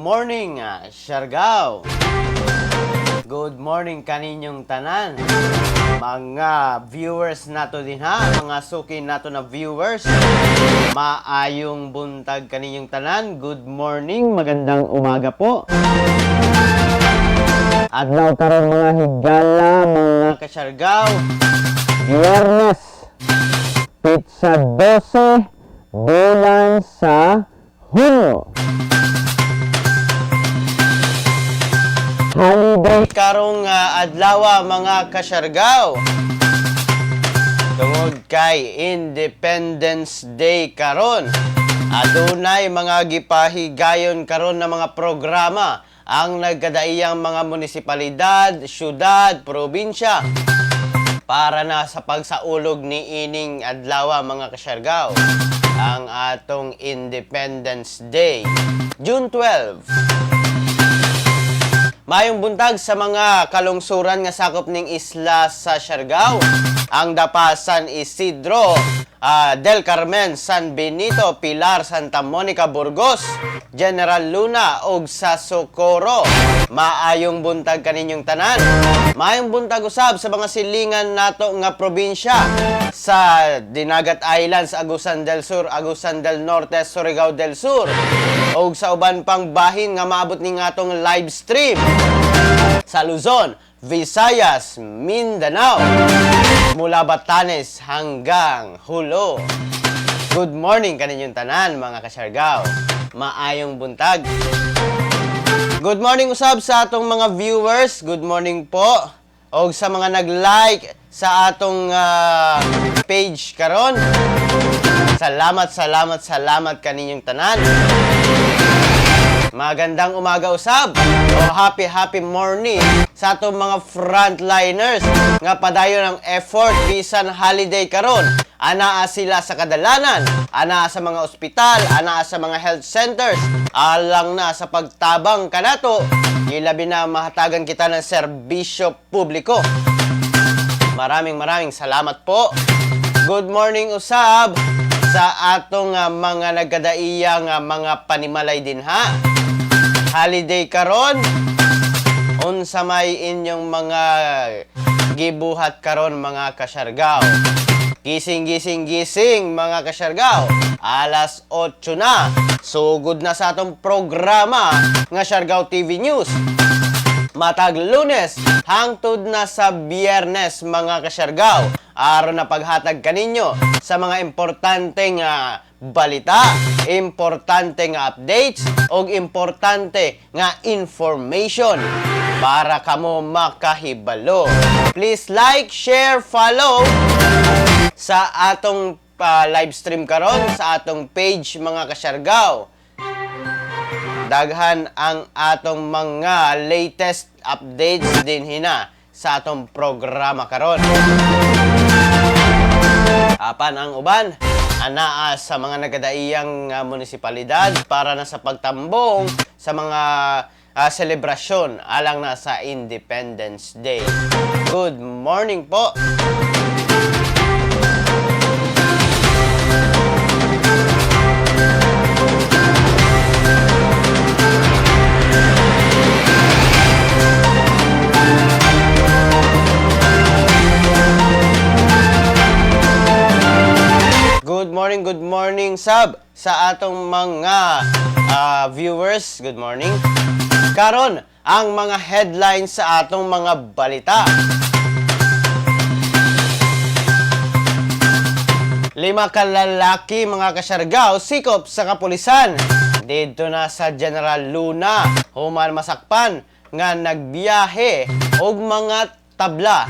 morning, Siargao. Good morning kaninyong tanan. Mga viewers nato din ha, mga suki nato na viewers. Maayong buntag kaninyong tanan. Good morning, magandang umaga po. Adlaw karon, mga higala, mga kasyargaw. Biyernes, petsa 12, bulan sa Hunyo. Holiday karong adlaw, mga kasyargaw. Tungod kay Independence Day karon. Adunay mga gipahigayon karon na mga programa ang nagkadaiyang mga munisipalidad, syudad, probinsya para na sa pagsaulog ni ining adlaw, mga kasyargaw, ang atong Independence Day, June 12. Mayong buntag sa mga kalungsuran nga sakop ning isla sa Siargao. Ang Dapa, San Isidro, Del Carmen, San Benito, Pilar, Santa Monica, Burgos, General Luna ug sa Socorro. Maayong buntag kaninyong tanan. Maayong buntag usab sa mga silingan nato nga probinsya sa Dinagat Islands, Agusan del Sur, Agusan del Norte, Surigao del Sur ug sa uban pang bahin nga maabot ning atong live stream sa Luzon, Visayas, Mindanao, mula Batanes hanggang Jolo. Good morning kaninyong tanan, mga kasyargaw. Maayong buntag. Good morning usab sa atong mga viewers. Good morning po. Og sa mga nag-like sa atong page karon. Salamat, salamat, salamat kaninyong tanan. Magandang umaga usab. O happy happy morning sa atong mga frontliners nga padayon ang effort bisan holiday karon. Anaa sila sa kadalanan, anaa sa mga ospital, anaa sa mga health centers, alang na sa pagtabang kanato, ilabi na mahatagan kita ng serbisyo publiko. Maraming maraming salamat po. Good morning usab sa atong mga nagkadaiyang mga panimalay din ha. Holiday karon, unsa may inyong mga gibuhat karon, mga kasyargaw? Gising, gising, gising, mga kasyargaw. Alas 8 na. Sugod na sa atong programa nga Siargao TV News. Matag Lunes hangtod na sa Biyernes, mga kasyargaw. Aron na paghatag kaninyo sa mga importante nga balita, importante nga updates, ug importante nga information para kamo makahibalo. Please like, share, follow sa atong live stream karon sa atong page, mga kasyargaw. Daghan ang atong mga latest updates din hina sa atong programa karon. Apan ang uban anaa sa mga nagkadaiyang munisipalidad para na sa pagtambong sa mga selebrasyon alang na sa Independence Day. Good morning po. Good morning sab sa atong mga viewers. Good morning. Karon, ang mga headlines sa atong mga balita. Lima ka lalaki, mga kasyargaw, sikop sa kapulisan. Dito na sa General Luna, human masakpan nga nagbiyahe og mga tabla.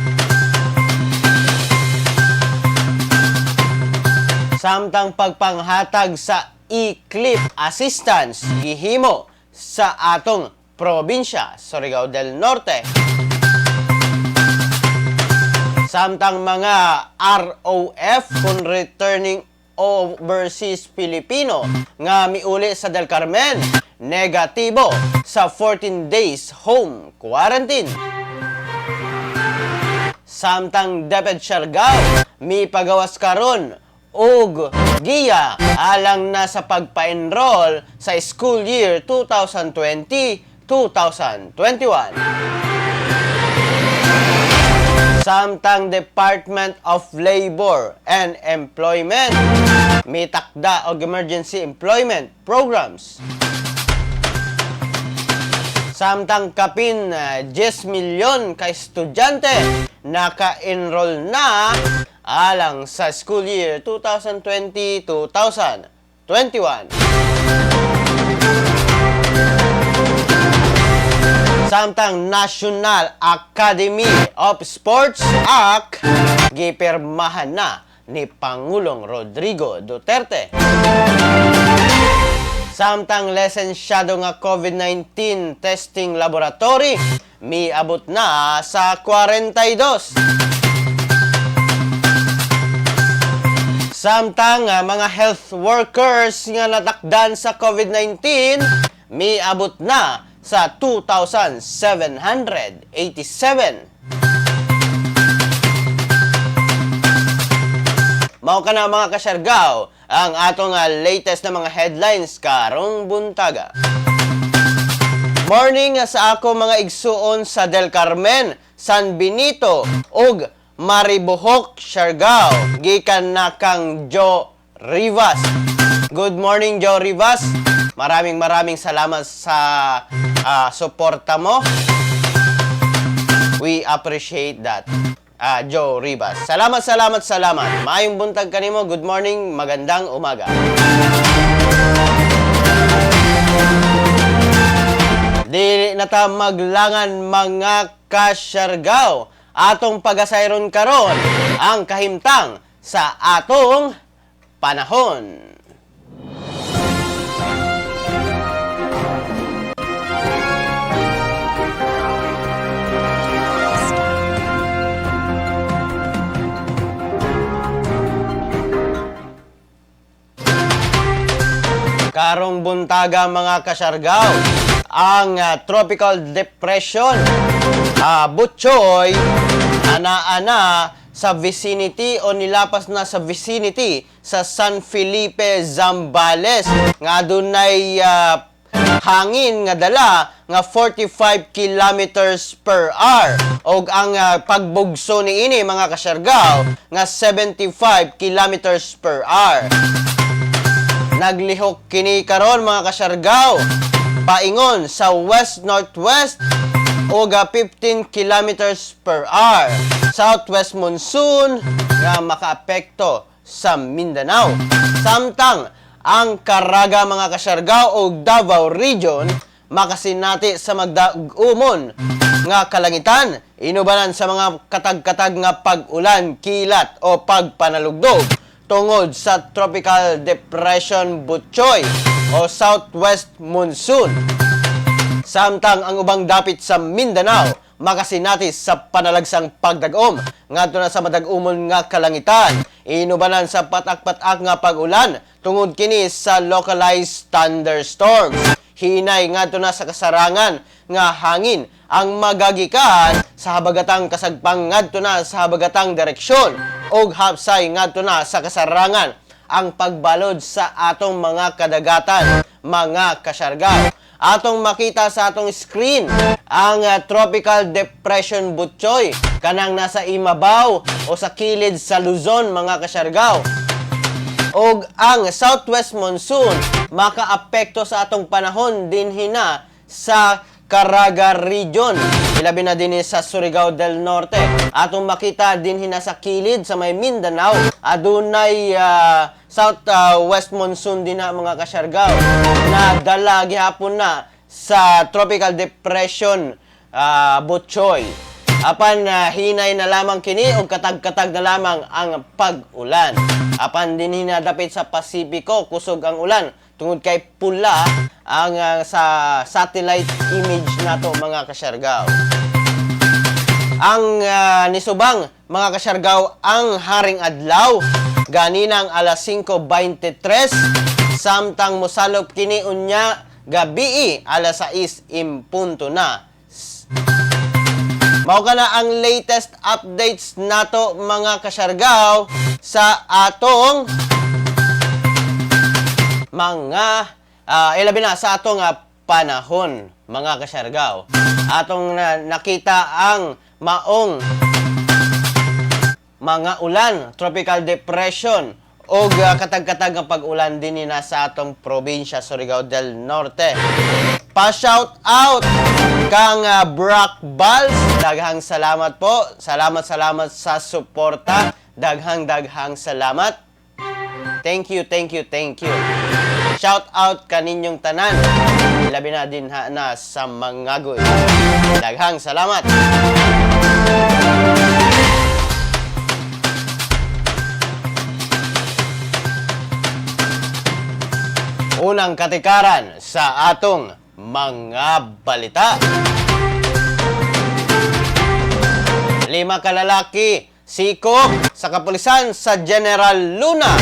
Samtang pagpanghatag sa e-clip assistance gihimo sa atong probinsya, Surigao del Norte. Samtang mga ROF kung returning overseas Filipino nga miuli sa Del Carmen, negatibo sa 14 days home quarantine. Samtang DepEd Siargao, mi pagawas karon ug giya alang na sa pagpa-enroll sa school year 2020-2021. Samtang Department of Labor and Employment mitakda og emergency employment programs. Samtang kapin 10 milyon ka estudyante naka-enroll na alang sa school year 2020-2021. Samtang National Academy of Sports Act gipirmahan na ni Pangulong Rodrigo Duterte. Samtang lisensyado nga COVID-19 testing laboratory miabot na sa 42. Samtang mga health workers nga natakdan sa COVID-19 miabot na sa 2,787. Mao kana, mga kasyargaw, ang atong latest na mga headlines karong buntaga. Morning sa ako mga igsuon sa Del Carmen, San Benito ug Maribojoc, Siargao. Gikan na kang Joe Rivas. Good morning, Joe Rivas. Maraming maraming salamat sa suporta mo. We appreciate that. Joe Rivas. Salamat, salamat, salamat. Maayong buntag kanimo. Good morning. Magandang umaga. Dili na ta maglangan, mga kasyargaw. Atong pagasayron karon ang kahimtang sa atong panahon. Karong buntaga, mga kasyargaw, ang tropical depression Butchoy ana-ana sa vicinity o nilapas na sa vicinity sa San Felipe, Zambales nga adunay hangin nga dala nga 45 kilometers per hour og ang pagbugso niini, mga kasyargaw, nga 75 kilometers per hour. Naglihok kini karon, mga kasyargaw, paingon sa west northwest og 15 kilometers per hour. Southwest monsoon nga makaapekto sa Mindanao. Samtang ang Caraga, mga kasyargaw, og Davao Region makasinati sa magdag-umon nga kalangitan inubanan sa mga katag-katag nga pag-ulan, kilat o pagpanalugdog tungod sa Tropical Depression Butchoy o Southwest Monsoon. Samtang ang ubang dapit sa Mindanao makasinati sa panalagsang pagdag-om ngadto na sa madag-umon nga kalangitan inubanan sa patak-patak nga pag-ulan tungod kini sa localized thunderstorms. Hinay ngadto na sa kasarangan nga hangin ang magagikan sa habagatang kasagpang ngadto na sa habagatang direksyon ug hapsay ngadto na sa kasarangan ang pagbalod sa atong mga kadagatan, mga kasyargaw. Atong makita sa atong screen ang Tropical Depression Butchoy kanang nasa imabaw o sa kilid sa Luzon, mga kasyargaw. Og ang southwest monsoon makaapekto sa atong panahon dinhi na sa Caraga Region. Ilabi na dinhi sa Surigao del Norte. Atong makita dinhi na sa kilid sa may Mindanao, adunay south west monsoon din na, mga kasyargaw, na dala gihapon na sa Tropical Depression Butchoy. Apan hinay na lamang kini og katag-katag na lamang ang pag-ulan. Apan dinhi na dapit sa Pasipiko, kusog ang ulan tungod kay pula ang sa satellite image nato, mga kasyargaw. Ang nisubang, mga kasyargaw, ang haring adlaw ganinang alas 5:23, samtang mosalop kini unya gabii alas 6 impunto na. Mao kana ang latest updates nato, mga Kasiargao, sa atong mga ilabi na sa atong panahon, mga Kasiargao. Atong nakita ang maong mga ulan, tropical depression o katag-katag ang pag-ulan din na sa atong probinsya, Surigao del Norte. Pa-shout out kang Brock Balls. Daghang salamat po. Salamat, salamat sa suporta. Daghang daghang salamat. Thank you, thank you, thank you. Shout out kaninyong tanan. Labi na din ha na sa Mangagoy. Daghang salamat. Unang katikaran sa atong mga balita. Lima kalalaki sikop sa kapulisan sa General Luna.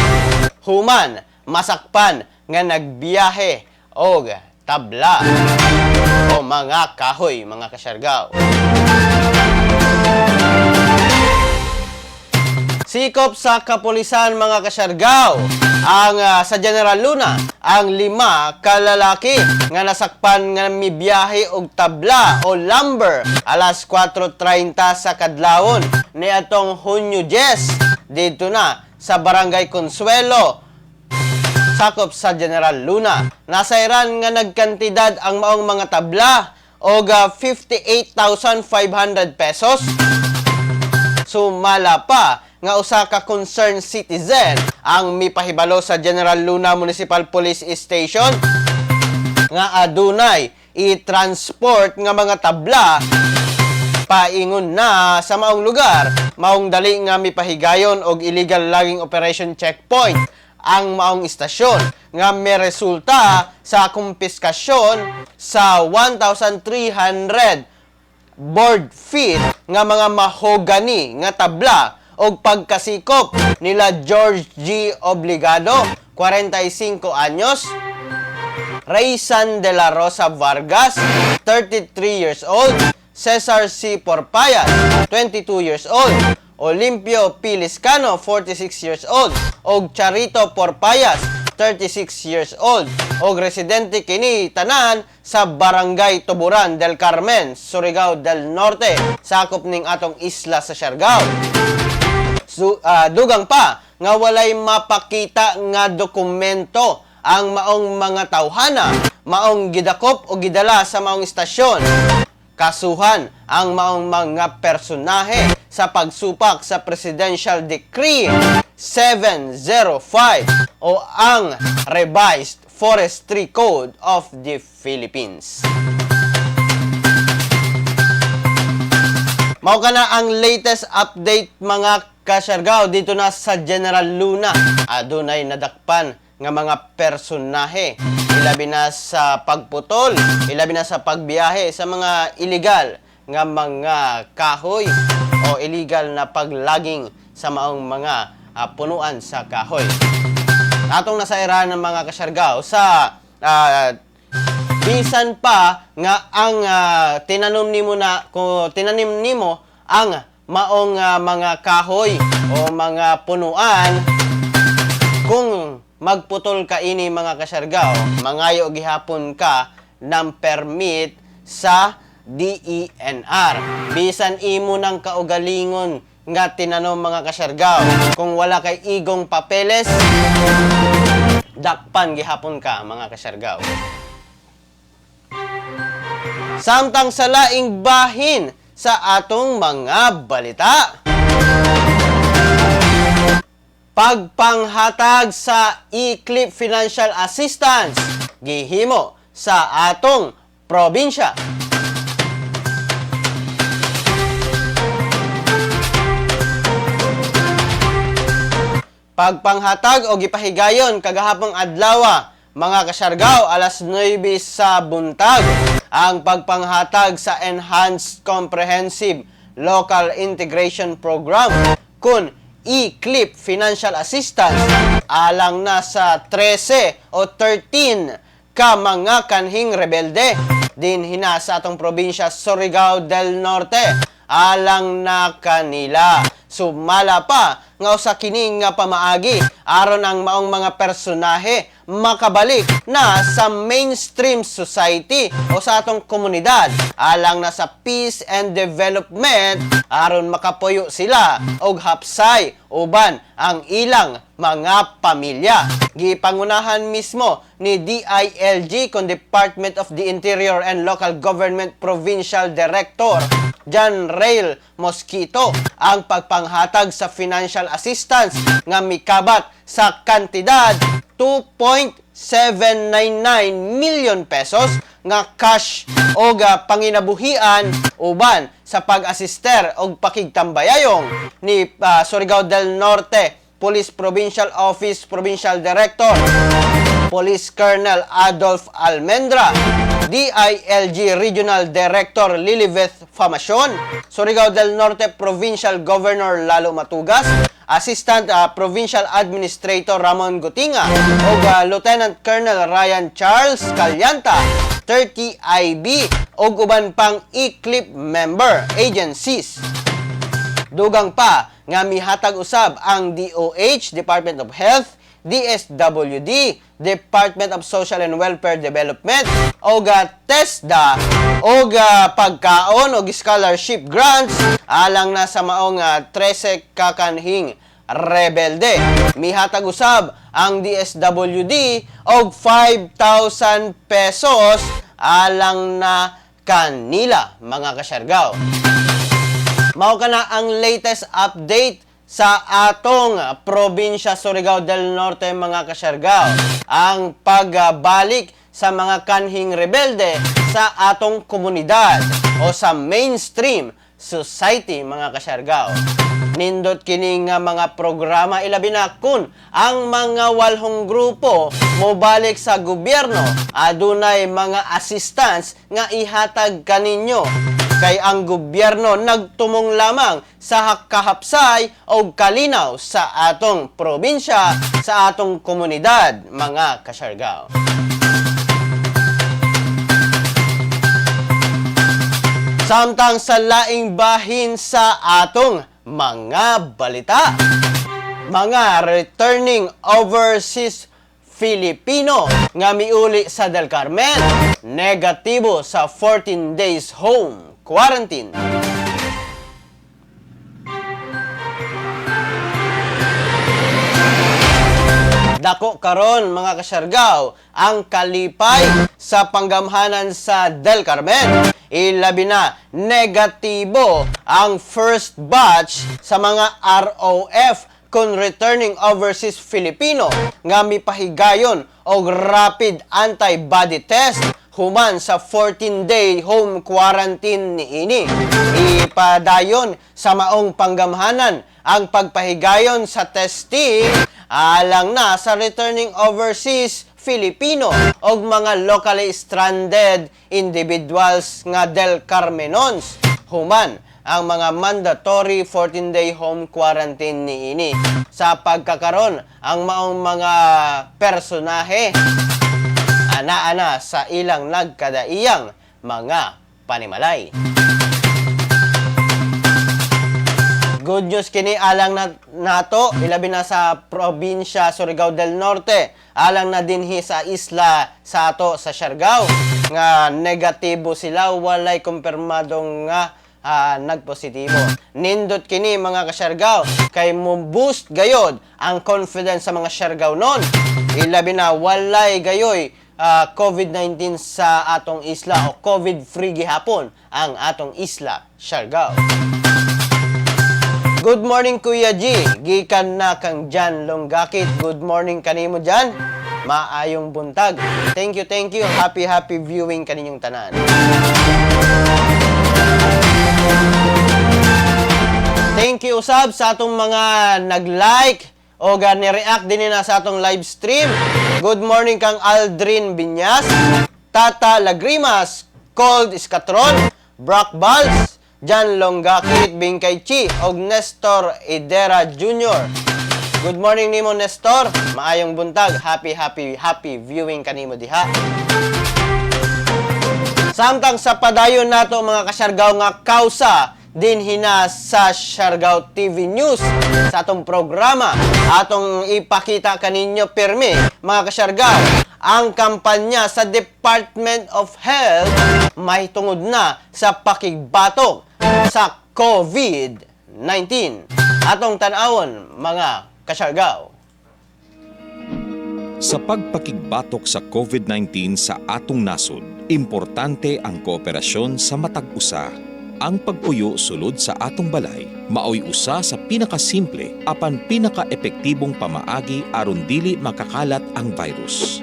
Human masakpan nga nagbiyahe og tabla o mga kahoy, mga Kasiargao. Sikop sa kapulisan, mga Kasiargao, ang sa General Luna ang lima kalalaki nga nasakpan nga mibiyahe og tabla o lumber alas 4:30 sa kadlawon niadtong Hunyo 10 didto na sa Barangay Consuelo, sakop sa General Luna. Nasayran nga nagkantidad ang maong mga tabla og 58,500 pesos. Sumala pa nga usa ka concerned citizen ang mipahibalo sa General Luna Municipal Police Station nga adunay i-transport nga mga tabla paingon na sa maong lugar. Maong dali nga mipahigayon og illegal logging operation checkpoint ang maong istasyon nga may resulta sa kumpiskasyon sa 1,300 board feet nga mga mahogany nga tabla og pagkasikop nila George G. Obligado, 45 anyos, Raysan de la Rosa Vargas, 33 years old, Cesar C. Porpayas, 22 years old, Olimpio P. Liscano, 46 years old, og Charito Porpayas, 36 years old, og residente kini tanan sa Barangay Tuburan del Carmen, Surigao del Norte, sakop ning atong isla sa Siargao. Dugang pa nga walay mapakita nga dokumento ang maong mga tawhana, maong gidakop o gidala sa maong istasyon. Kasuhan ang maong mga personahe sa pagsupak sa Presidential Decree 705 o ang Revised Forestry Code of the Philippines. Mao kana ang latest update, mga Kasiargao, dito na sa General Luna. Adunay nadakpan nga mga personahe ilabi na sa pagputol, ilabi na sa pagbiyahe sa mga illegal nga mga kahoy o illegal na pag-logging sa maong mga punuan sa kahoy. Atong nasayran ng mga Kasiargao sa bisan pa nga ang tinanom nimo na ko tinanim nimo ang maong mga kahoy o mga punuan, kung magputol ka ini, mga Kasiargao, mangayo gihapon ka ng permit sa DENR. Bisan imo ng kaugalingon nga tinanom, mga Kasiargao, kung wala kay igong papeles, dakpan gihapon ka, mga Kasiargao. Samtang sa laing bahin sa atong mga balita. Pagpanghatag sa eCLIP Financial Assistance gihimo sa atong probinsya. Pagpanghatag o gipahigayon kagahapong adlaw, mga Kasiargao, alas 9 sa buntag ang pagpanghatag sa Enhanced Comprehensive Local Integration Program kun eCLIP Financial Assistance alang na sa 13 o 13 ka mga kanhing rebelde din hina sa atong probinsya, Surigao del Norte. alang na kanila. Sumala pa nga usa kini nga pamaagi aron ang maong mga personahe makabalik na sa mainstream society o sa atong komunidad alang na sa peace and development, aron makapuyo sila og hapsay uban ang ilang mga pamilya. Gipangunahan mismo ni DILG kon Department of the Interior and Local Government Provincial Director John Rail Mosquito ang pagpanghatag sa financial assistance nga mikabat sa kantidad 2.799 million pesos nga cash o panginabuhian uban sa pag-asister og pakigtambayayong ni Surigao del Norte Police Provincial Office Provincial Director Police Colonel Adolf Almendra, DILG Regional Director Lilibeth Famacion, Surigao del Norte Provincial Governor Lalo Matugas, Assistant Provincial Administrator Ramon Gutinga, ug Lieutenant Colonel Ryan Charles Calianta, 30 IB, ug uban pang ECLIP member agencies. Dugang pa nga mihatag usab ang DOH, Department of Health, DSWD, Department of Social and Welfare Development, og TESDA og pagkaon og scholarship grants alang na sa maong 13 kakanhing rebelde. Mihatag usab ang DSWD og 5,000 pesos alang na kanila, mga kasyargaw. Mao kana ang latest update sa atong probinsya Surigao del Norte, mga kasyargaw. Ang pagbalik sa mga kanhing rebelde sa atong komunidad o sa mainstream society, mga kasyargaw. Nindot kini nga mga programa, ilabi na kun ang mga walhong grupo mobalik sa gobyerno, adunay mga assistance nga ihatag kaninyo, kay ang gobyerno nagtumong lamang sa kahapsay o kalinaw sa atong probinsya, sa atong komunidad, mga kasyargaw. Samtang sa laing bahin sa atong mga balita, mga returning overseas Filipino nga miuli sa Del Carmen, negatibo sa 14 days home quarantine. Dako karon, mga kasyargaw, ang kalipay sa panggamhanan sa Del Carmen. Ilabi na negatibo ang first batch sa mga ROF kon returning overseas Filipino nga mipahigayon og rapid antibody test human sa 14-day home quarantine niini. Ipadayon sa maong panggamhanan ang pagpahigayon sa testing alang na sa returning overseas Filipino og mga locally stranded individuals nga Del Carmenons human ang mga mandatory 14-day home quarantine niini. Sa pagkakaron, ang maong mga personahe ana-ana sa ilang nagkadaiyang mga panimalay. Good news kini alang na nato, ilabi na sa probinsya Surigao del Norte, alang na dinhi sa isla sa ato sa Siargao nga negatibo sila, walay kumpirmadong nga nagpositibo. Nindot kini, mga kasyargaw, kay mo boost gayod ang confidence sa mga Siargao nun. Ilabi na walay gayoy COVID-19 sa atong isla o COVID-free gihapon ang atong isla Siargao. Good morning, Kuya G. Gikan na kang Jan Longgakit. Good morning kanimo dyan. Maayong buntag. Thank you, thank you. Happy, happy viewing kaninyong tanan. Thank you usab sa atong mga nag-like o ni-react din na sa atong live stream. Good morning kang Aldrin Binyas, Tata Lagrimas, Cold Escatron, Brock Balls, Jan Longgakit, Bingkay Chi, og Nestor Idera Jr. Good morning nimo, Nestor. Maayong buntag. Happy, happy, happy viewing kanimo diha. Samtang sa padayon nato, mga kasyargaw, nga kausa Dinhi na sa Siargao TV News sa atong programa. Atong ipakita kaninyo pirmi, mga kasyargao, ang kampanya sa Department of Health may tungod na sa pakigbatok sa COVID-19. Atong tan-awon, mga kasyargao. Sa pagpakigbatok sa COVID-19 sa atong nasod, importante ang kooperasyon sa matag usa. Ang pagpuyo sulod sa atong balay maoy usa sa pinakasimple apan pinaka-epektibong pamaagi aron dili makakalat ang virus.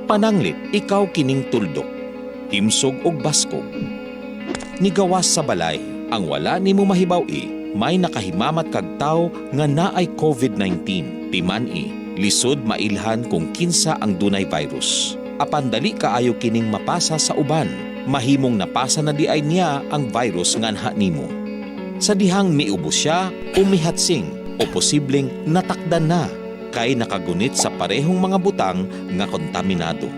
Pananglit ikaw kining tuldok, himsog og baskog. Nigawas sa balay, ang wala nimo mahibaw-i, may nakahimamat kag tawo nga naay COVID-19. Timan-i, lisod mailhan kung kinsa ang dunay virus. Apan dali kaayo kining mapasa sa uban. Mahimong napasa na diay niya ang virus nganha nimo. Sa dihang miubo siya o mihatsing o posibleng natakdan na kay nakagunit sa parehong mga butang nga kontaminado.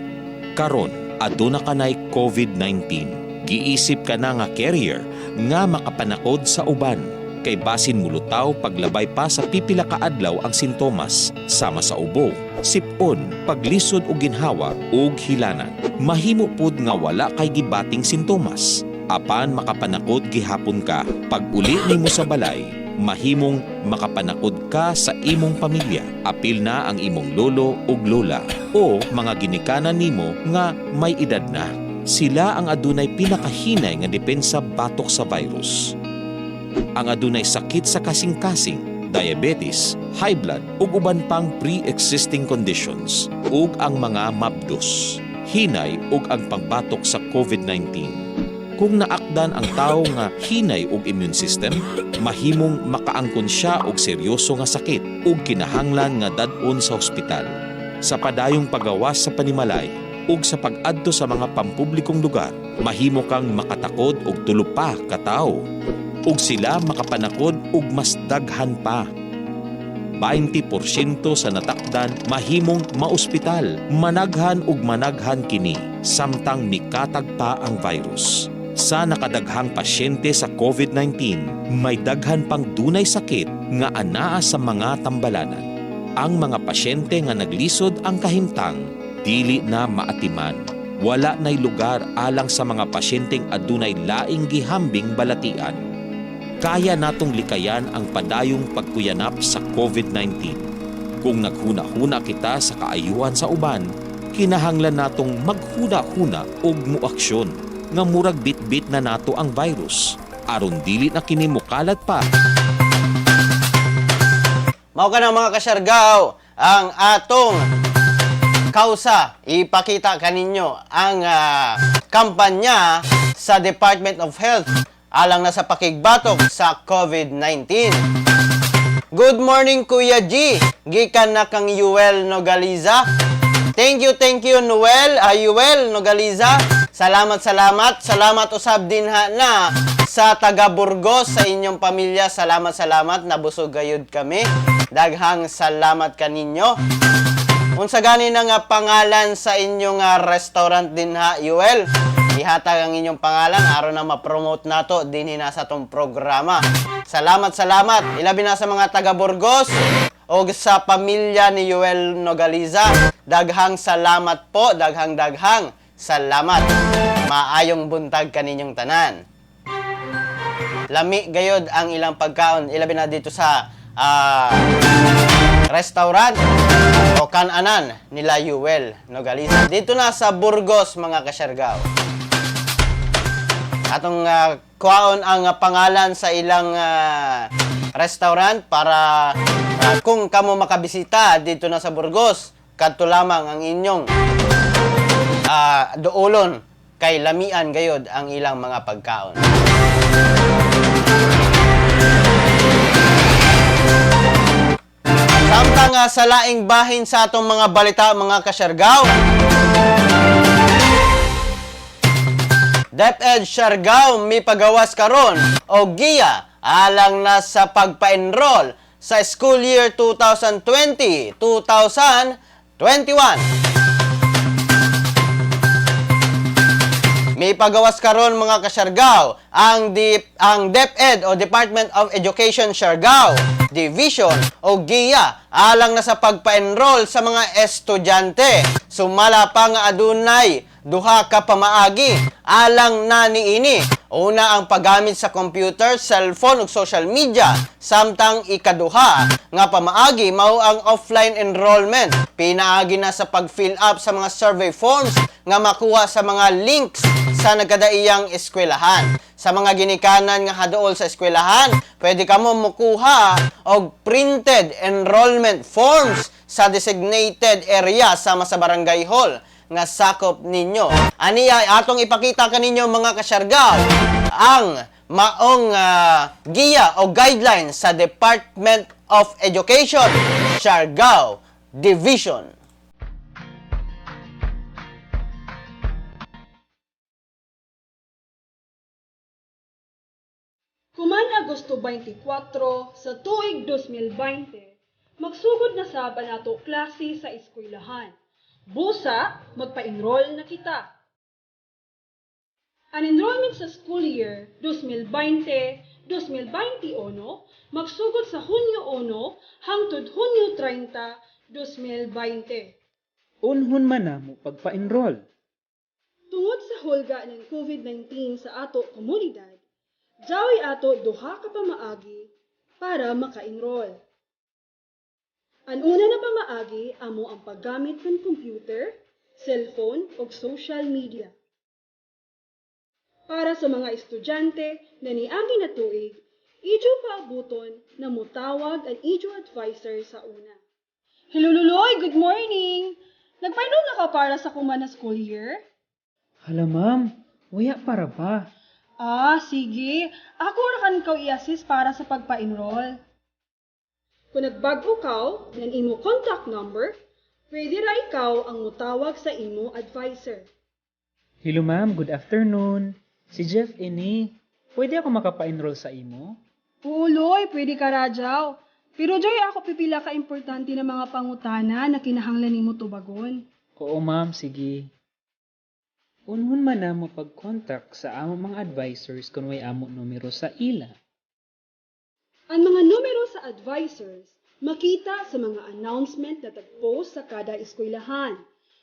Karon, aduna kanay COVID-19. Giisip ka na nga carrier nga makapanakod sa uban kay basin mulutaw paglabay pa sa pipila ka adlaw ang sintomas sama sa ubo, sipon, paglisod og ginhawa ug hilanat. Mahimo pud nga wala kay gibating sintomas apan makapanakod gihapon ka. Pag uli nimo sa balay, mahimong makapanakod ka sa imong pamilya, apil na ang imong lolo ug lola o mga ginikanan nimo nga may edad na. Sila ang adunay pinakahinay nga depensa batok sa virus. Ang adunay sakit sa kasing-kasing, diabetes, high blood ug uban pang pre-existing conditions ug ang mga mabdos. Hinay og ang pagbatok sa COVID-19. Kung naakdan ang tawo nga hinay og immune system, mahimong makaangkon siya og seryoso nga sakit ug kinahanglan nga dad-on sa ospital. Sa padayong pagawas sa panimalay ug sa pag-adto sa mga pampublikong lugar, mahimo kang makatakod og tulo pa ka tawo ug sila makapanakod og mas daghan pa. 20% sa natakdan mahimong maospital. Managhan ug managhan kini samtang mikatag pa ang virus. Sa nakadaghang pasyente sa COVID-19, may daghan pang dunay sakit nga anaa sa mga tambalanan. Ang mga pasyente nga naglisod ang kahimtang, dili na maatiman. Wala na'y lugar alang sa mga pasyenteng adunay laing gihambing balatian. Kaya natong likayan ang padayong pagkuyanap sa COVID-19. Kung naghuna-huna kita sa kaayuhan sa uban, kinahanglan natong maghuna-huna og muaksyon nga murag bit-bit na nato ang virus aron dili na kini mukalat pa. Mao ka na, mga kasyargao, ang atong kausa, ipakita kaninyo ang kampanya sa Department of Health alang na sa pakigbatok sa COVID-19. Good morning, Kuya G. Gikan na kang Yuel Nogaliza. Thank you, Noel, Yuel Nogaliza. Salamat, salamat. Salamat usab dinha na sa taga Burgos, sa inyong pamilya. Salamat, salamat. Nabusog gayud kami. Daghang salamat kaninyo. Unsa gani na nga pangalan sa inyong restaurant dinha, Yuel? Ihatag ang inyong pangalan aron na ma-promote nato dinhi na sa atong programa. Salamat, salamat. Ilabi na sa mga taga Burgos o sa pamilya ni Yuel Nogaliza. Daghang salamat po, daghang daghang salamat. Maayong buntag kaninyong tanan. Lami gayod ang ilang pagkaon, ilabi na dito sa restaurant o kananan nila Yuel Nogaliza. Dito na sa Burgos, mga kasyargao. Atong kuhaon ang pangalan sa ilang restaurant para kung kamo makabisita dito na sa Burgos, kadto lamang ang inyong duolon kay lamian gayod ang ilang mga pagkaon. Samtang sa laing bahin sa atong mga balita, mga kasyargao, DepEd Siargao mipagawas karon og giya alang na sa pagpa-enroll sa school year 2020-2021. May pagawas karon, mga kasyargaw, ang DepEd o Department of Education Siargao Division o giya alang na sa pagpa-enroll sa mga estudyante. Sumala pa nga adunay duha ka pamaagi alang na niini. Una, ang paggamit sa computer, cellphone ug social media, samtang ikaduha nga pamaagi mao ang offline enrollment. Pinaagi na sa pag-fill up sa mga survey forms nga makuha sa mga links sa nagkadaiyang eskwelahan. Sa mga ginikanan nga hadool sa eskwelahan, pwede kamo mukuha og printed enrollment forms sa designated area sama sa barangay hall nga sakop ninyo. Aniya atong ipakita kaninyo, mga kasyargaw, ang maong giya o guidelines sa Department of Education Siargao Division. Kuman Agosto 24 sa tuig 2020, magsugod na sab ang ato klase sa eskwelahan. Busa, magpa-enroll na kita. Ang enrollment sa school year 2020-2021 magsugod sa Hunyo 1 hangtod Hunyo 30, 2020. Unhon man namo pagpa-enroll? Tungod sa hulga ng COVID-19 sa ato komunidad, dyaoy ato duha ka pamaagi para maka-enroll. Ang una na pamaagi amo ang paggamit ng computer, cellphone ug social media. Para sa mga estudyante na niagi na tuig, ijo paabuton na mutawag ang ijo advisor sa una. Hello, Luloy! Good morning! Nagpa-enroll na ka para sa kuman na school year? Hala ma'am, waya para ba? Ah, sige. Ako ra kan ikaw i-assist para sa pagpa-enroll. Kung nagbag-o kaw ng imo contact number, pwede ra ikaw ang mutawag sa imo advisor. Hello ma'am, good afternoon. Si Jeff ini. Pwede ako makapa-enroll sa imo? Oo, Loy, pwede ka radyaw. Pero Joy, ako pipila ka importante na mga pangutana na kinahanglan nimo tubagon. Oo ma'am, sige. Unhon man namo pag-contact sa amo mga advisors kung way amo numero sa ila? Ang mga numero sa advisors makita sa mga announcement na tagpost sa kada eskwelahan.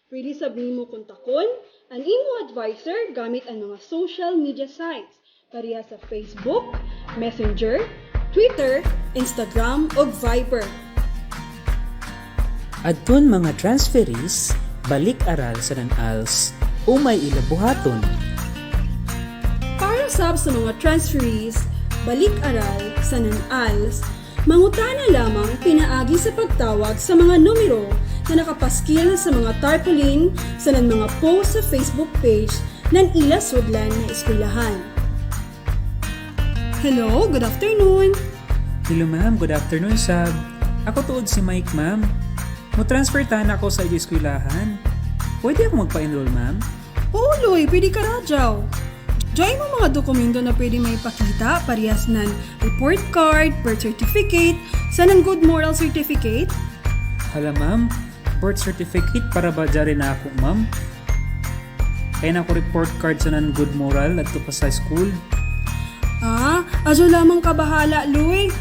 Pwede sab nimo kontakon ang imo advisor gamit ang mga social media sites pareha sa Facebook, Messenger, Twitter, Instagram ug Viber. Adton mga transferees, balik aral sa nan-ALS, umay ila buhaton? Para sab sa mga transferees, balik aral sa nan-ALS, mangutana lamang pinaagi sa pagtawag sa mga numero na nakapaskil sa mga tarpaulin sa nan mga post sa Facebook page ng ila sudlan na eskwelahan. Hello, good afternoon. Hello ma'am, good afternoon sab. Ako tuod si Mike ma'am. Mo-transfer tan ako sa inyong eskwelahan. Pwede ako magpa-enroll, ma'am? Oo, Loy, pwede ka radyaw. Join mo mga dokumento na pwede may ipakita parehas ng report card, birth certificate, sa ng good moral certificate. Hala ma'am, birth certificate para ba dyan na ako ma'am? Kaya na ako report card sa nan good moral at pa sa school. Ah, adyo lamang ka bahala, Luy.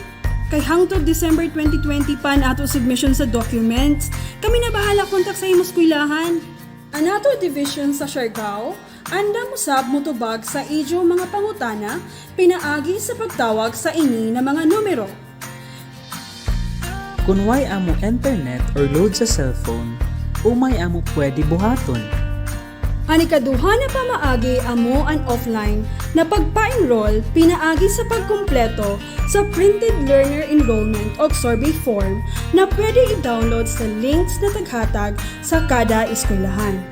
Kay hangtod December 2020 pa ang ato submission sa documents. Kami na bahala kontak sa imo eskwelahan. Ang ato division sa Siargao, andam usab motubag sa ijo mga pangutana pinaagi sa pagtawag sa ini na mga numero. Kung way amo internet or load sa cellphone, umay amo pwede buhaton? Ang ikaduha na pamaagi amo ang offline na pagpa-enroll pinaagi sa pagkumpleto sa printed learner enrollment o survey form na pwede i-download sa links na taghatag sa kada eskwelahan.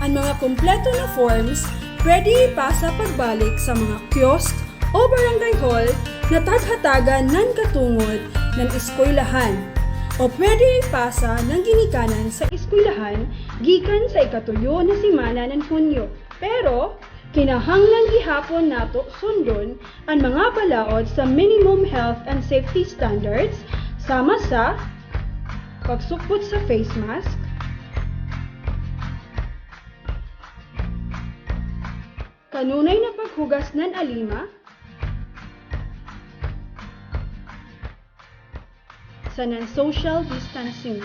Ang mga kumpleto na forms pwede ipasa pagbalik sa mga kiosk o barangay hall na taghatagan ng katungod ng eskwelahan o pwede ipasa ng ginikanan sa eskwelahan gikan sa ikatuyo na simana ng Hunyo. Pero, kinahanglan gihapon nato sundon ang mga balaod sa minimum health and safety standards sama sa pagsukbot sa face mask, Kanunay na paghugas nan alima, sa nan social distancing.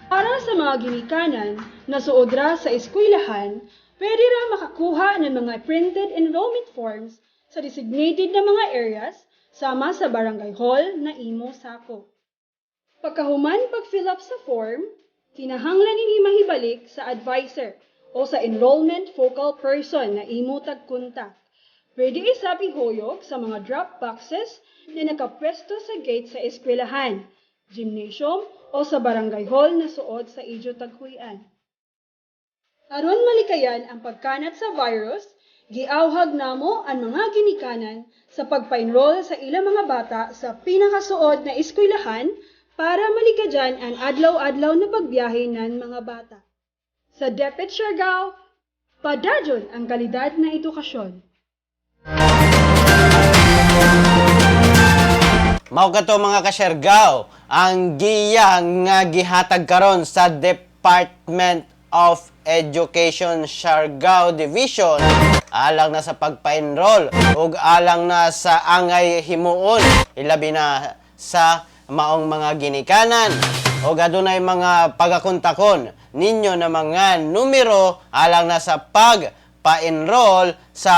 Para sa mga ginikanan na suod ra sa eskwelahan, pwede ra makakuha ng mga printed enrollment forms sa designated na mga areas sama sa barangay hall na imo sako. Pagkahuman pag-fill up sa form, kinahanglan ini mahibalik sa advisor o sa enrollment focal person na imo tag-contact. Pwede isab ihuyog sa mga drop boxes na nakapwesto sa gate sa eskwelahan, gymnasium o sa barangay hall na suod sa ijo taghuy-an. Aron malikayan ang pagkanat sa virus, giawhag namo ang mga ginikanan sa pagpa-enroll sa ilang mga bata sa pinakasuod na eskwelahan para malikayan ang adlaw-adlaw na pagbiyahe ng mga bata. Sa DepEd Siargao, padayon ang kalidad na edukasyon. Mao kato, mga kasyargaw, ang giya nga gihatag karon sa Department of Education Siargao Division alang na sa pagpa-enroll ug alang na sa angay himuon, ilabi na sa maong mga ginikanan, ug adunay mga pagakontakon ninyo na mga numero alang na sa pag pa-enroll sa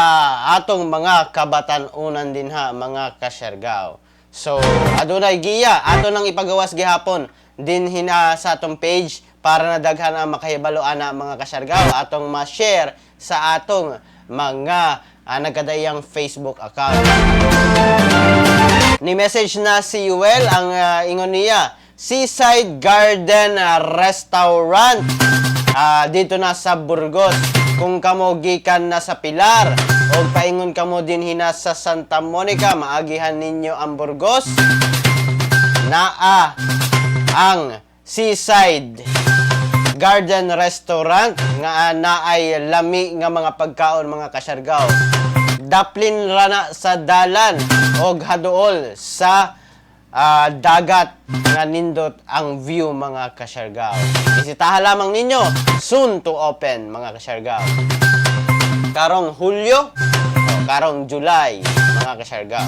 atong mga kabatan-unan dinha, mga kasyargaw. So, adunay giya ato nang ipagawas gihapon din hina sa atong page para na daghan ang makahibalo ana, mga kasyargaw, atong ma-share sa atong mga nagkadayang Facebook account. Ni message na si Yuel, ang ingon niya, Seaside Garden Restaurant dito na sa Burgos. Kung kamo gikan na sa Pilar o paingon kamo din hina sa Santa Monica, maagihan ninyo ang Burgos. Naa ang Seaside Garden Restaurant nga naay lami nga mga pagkaon, mga kasyargaw. Daplin rana sa dalan og haduol sa dagat nga nindot ang view, mga kasyargaw. Bisitahan lamang ninyo, soon to open, mga kasyargaw. Karong Hulyo o karong July, mga kasyargaw.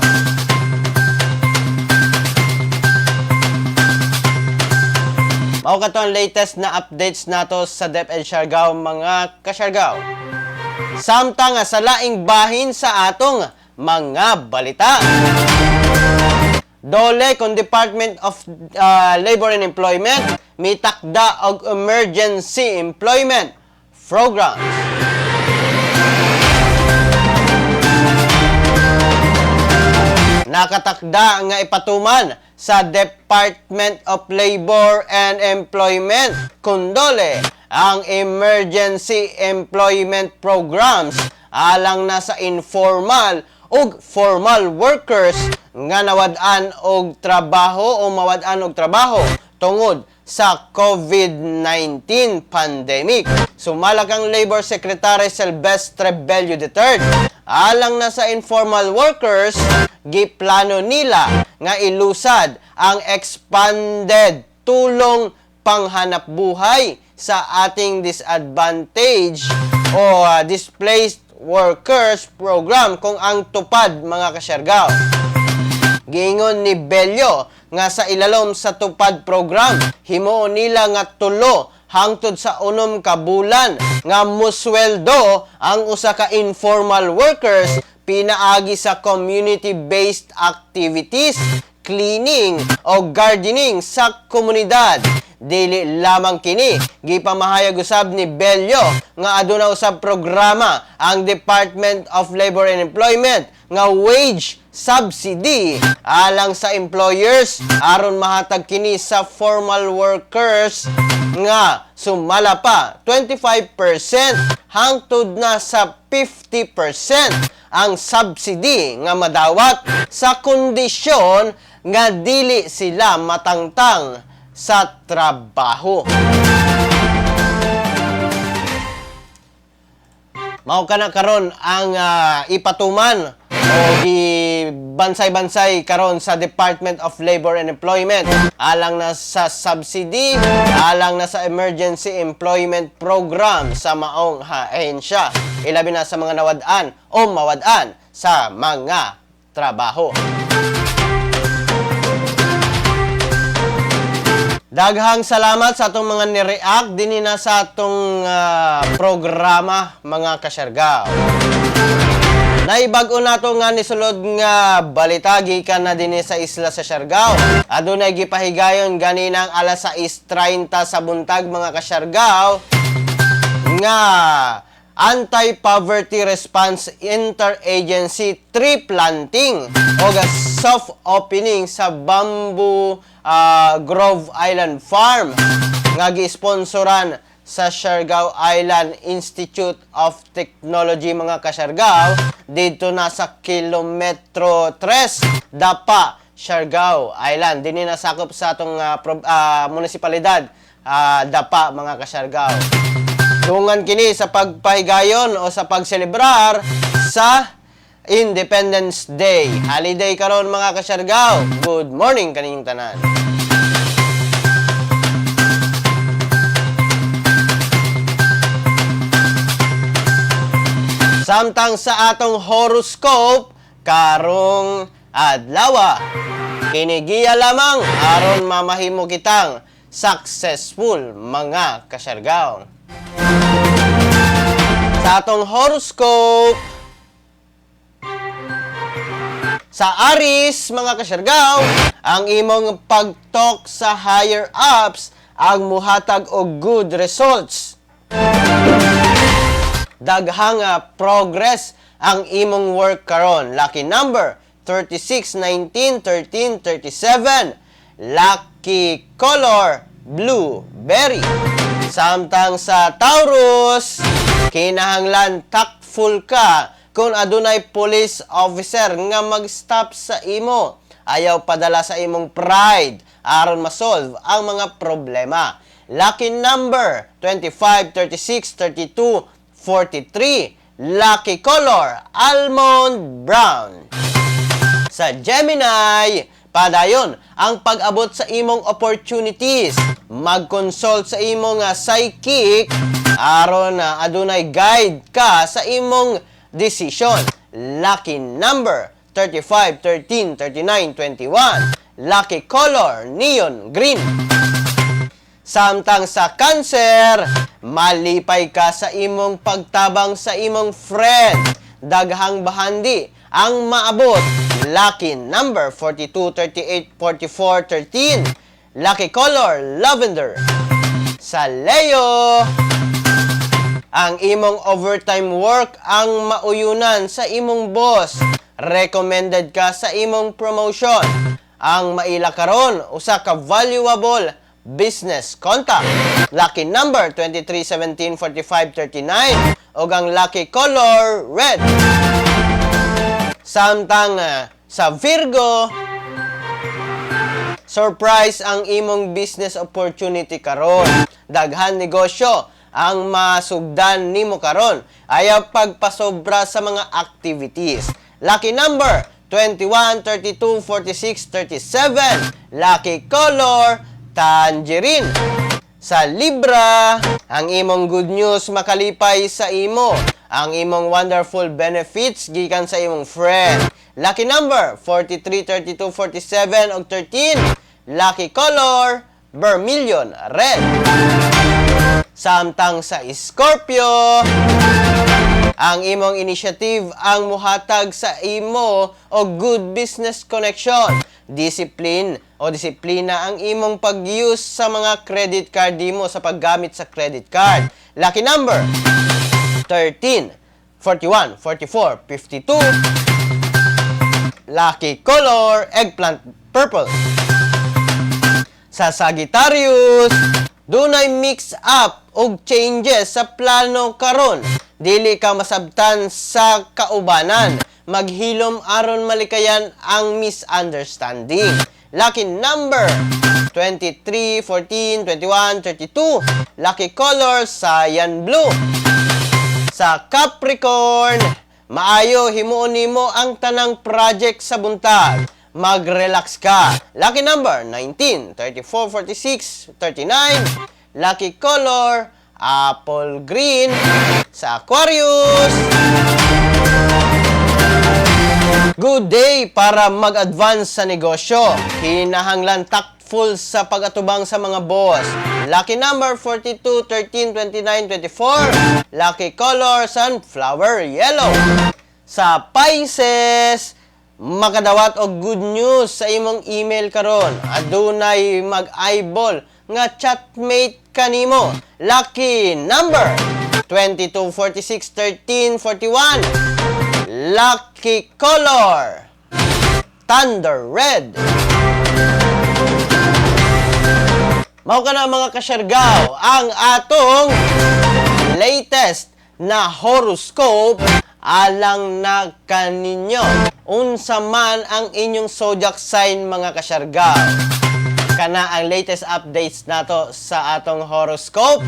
Mao kato ang latest na updates nato sa DepEd Siargao, mga kasyargaw. Samtang sa laing bahin sa atong mga balita. DOLE kon Department of Labor and Employment mitakda og emergency employment programs. Nakatakda nga ipatuman sa Department of Labor and Employment kun DOLE ang emergency employment programs alang na sa informal ug formal workers nga nawad-an og trabaho o mawad-an og trabaho tungod sa COVID-19 pandemic. Sumala kang Labor Secretary Silvestre Bello III, alang na sa informal workers, giplano nila nga ilusad ang expanded tulong panghanap buhay sa ating disadvantage o displaced workers program kung ang TUPAD, mga kasyargaw. Giingon ni Bello nga sa ilalom sa TUPAD program, himuon nila nga 3 hangtod sa 6 ka bulan nga musweldo ang usa ka informal workers pinaagi sa community-based activities, cleaning o gardening sa komunidad. Dili lamang kini, gipamahayag usab ni Bello nga aduna usab programa ang Department of Labor and Employment nga wage subsidy alang sa employers aron mahatag kini sa formal workers nga sumala pa 25% hangtod na sa 50% ang subsidy nga madawat sa kondisyon nga dili sila matangtang sa trabaho. Mao kana karon ang ipatuman o gi Bansay-bansay karon sa Department of Labor and Employment alang na sa subsidy, alang na sa Emergency Employment Program sa maong haensya. Ilabi na sa mga nawad-an o mawad-an sa mga trabaho. Daghang salamat sa atong mga ni-react dinhi na sa atong programa, mga kasyargaw. Naibag-o nato nga nisulod nga balita gikan na dinhi sa isla sa Siargao. Adunay gipahigayon ganinang alas 6:30 sa buntag, mga kasyargao, nga Anti-Poverty Response Interagency Tree Planting o soft opening sa Bamboo Grove Island Farm nga gisponsoran sa Siargao Island Institute of Technology, mga kasyargao, dito na sa kilometro 3, Dapa, Siargao Island. Dinhi nasakop sa atong munisipalidad, Dapa, mga kasyargao. Dungan kini sa pagpahigayon o sa pagselebrar sa Independence Day. Holiday karon, mga kasyargao. Good morning kaninyong tanan. Samtang sa atong horoscope karong adlaw, kinigiya lamang aron mamahimo kitang successful, mga kasyargao. Sa atong horoscope sa Aries, mga kasyargao, ang imong pagtalk sa higher ups ang muhatag og good results. Daghang progress ang imong work karon. Lucky number 36, 19, 13, 37. Lucky color blueberry. Samtang sa Taurus, kinahanglan tactful ka kung adunay police officer nga mag-stop sa imo. Ayaw padala sa imong pride aron masolve ang mga problema. Lucky number 25, 36, 32, 43. Lucky color almond brown. Sa Gemini, padayon ang pag-abot sa imong opportunities. Mag-consult sa imong psychic aron na adunay guide ka sa imong decision. Lucky number 35, 13, 39, 21. Lucky color neon green. Samtang sa Cancer, malipay ka sa imong pagtabang sa imong friend. Daghang bahandi ang maabot. Lucky number 42, 38, 44, 13. Lucky color lavender. Sa Leo, ang imong overtime work ang mauyunan sa imong boss. Recommended ka sa imong promotion. Ang maila karon usa ka valuable business contact. Lucky number 23, 17, 45, 39 ug ang lucky color red. Samtang sa Virgo, surprise ang imong business opportunity karon. Daghan negosyo ang masugdan nimo karon. Ayaw pagpasobra sa mga activities. Lucky number 21, 32, 46, 37. Lucky color tangerine. Sa Libra, ang imong good news makalipay sa imo. Ang imong wonderful benefits gikan sa imong friend. Lucky number 43, 32, 47 ug 13. Lucky color vermilion red. Samtang sa Scorpio, ang imong initiative ang muhatag sa imo og good business connection. Discipline o disiplina ang imong pag-use sa mga credit card mo sa paggamit sa credit card. Lucky number 13, 41, 44, 52. Lucky color eggplant purple. Sa Sagittarius, dunay mix up og changes sa plano karon. Dili ka masabtan sa kaubanan. Maghilom aron malikayan ang misunderstanding. Lucky number 23, 14, 21, 32. Lucky color cyan blue. Sa Capricorn, Maayo himuon nimo ang tanang project sa buntag. Mag-relax ka. Lucky number 19, 34, 46, 39. Lucky color, apple green, sa Aquarius. Good day para mag-advance sa negosyo. Kinahanglan tactful sa pag-atubang sa mga boss. Lucky number 42, 13, 29, 24. Lucky color, sunflower yellow. Sa Pisces, makadawat og good news sa imong email karon. Adunay mag-eyeball nga chatmate kanimo. Lucky number 22, 46, 13, 41. Lucky color, thunder red. Mao ka na, mga kasyargaw, ang atong latest na horoscope alang na kaninyo. Unsa man ang inyong zodiac sign, mga kasyargaw. Kana ang latest updates nato sa atong horoscope.